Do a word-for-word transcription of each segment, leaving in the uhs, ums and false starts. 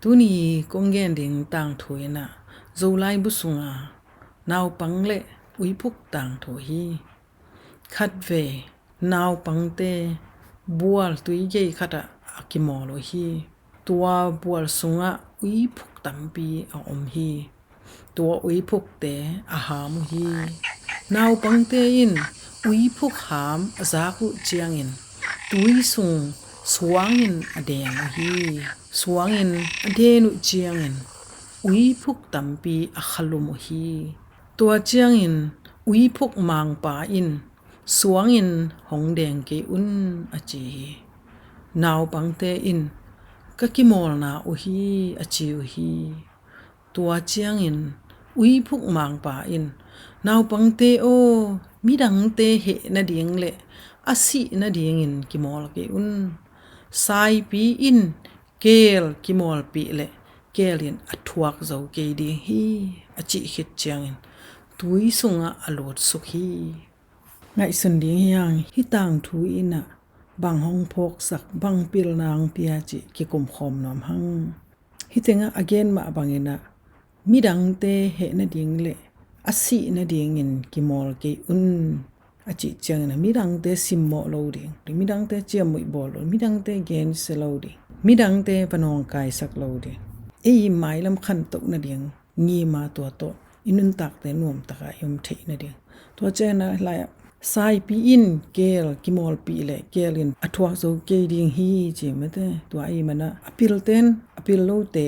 Tuni kong gen ding tangthu in ah Zolai bu sunga naupang le uiphuk tangthu hi. Khatvei naupangte bual tuigei khatah a kimawl uh hi. Tua bual sungah uiphuk tampi a om hi. Tua uiphukte a ham uh hi. Naupangte in uiphuk ham a zak uh ciangin tui sung suangin a deng uh hi. Suangin a den uh ciangin uiphuk tampi a khalum uh hi. Tua ciangin uiphuk mangpa in, "Suangin hong deng kei un," a ci hi. Naupangte in, "Ka kimawlna uh hi," a ci uh hi. Tua ciangin uiphuk mangpa in, "Naupangte aw, midangte heh nading le a sih nadingin kimawl kei un. Saipi in keel kimawlpih le keel in a thuak zo kei ding hi," a cih khit ciangin tui sungah a lutsuk hi. Ngaihsun ding hi hang, hih tangthu in ah bang hong phawksak, bang pilna hong pia cih kikumkhawm nuam hang. Hih tengah a gen mah bangin ah midangte heh nading le a sih nadingin kimawl kei un, a cih ciangin ah midangte simmawh lo ding, midangte ciammuih bawl lo, midangte gensia lo ding, midangte va nawngkaisak lo ding. Ei mailam khantoh nading ngima tua tawh i nuntakte nuamtakah i om theih nading. Tua ciangin ah lai-ah saipi in keel kimawlpih le keel in a thuak zo kei ding hi, ci mate. Tua ahih manin ah a pilten a pil lote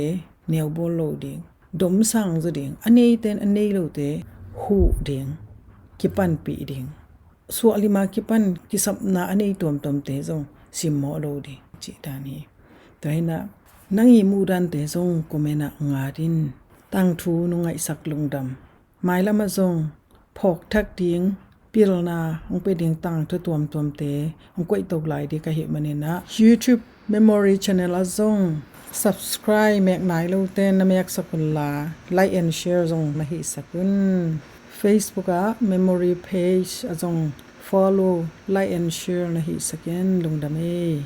neubawl lo ding, domsang zaw ding, a neiten a nei lote huh ding, kipanpih ding. Suahlima kipan kisapna a nei tuamtuamte zong simmawh lo ding, cih dan hi. Tua hi-in ah nang i muhdante zong comment ah ngat in. Tangthu nong ngaihsak lungdam. Mailam ah zong phawkthak ding, pilna hong pia ding tangthu tuamtuamte hong koihto lai ding ka hih manin ah YouTube Memory Channel ah zong subscribe mek nai lote na meksak un la, like and share zong na hihsak un. Facebook ah Memory Page ah zong follow, like and share na hihsak in. Lungdam ei.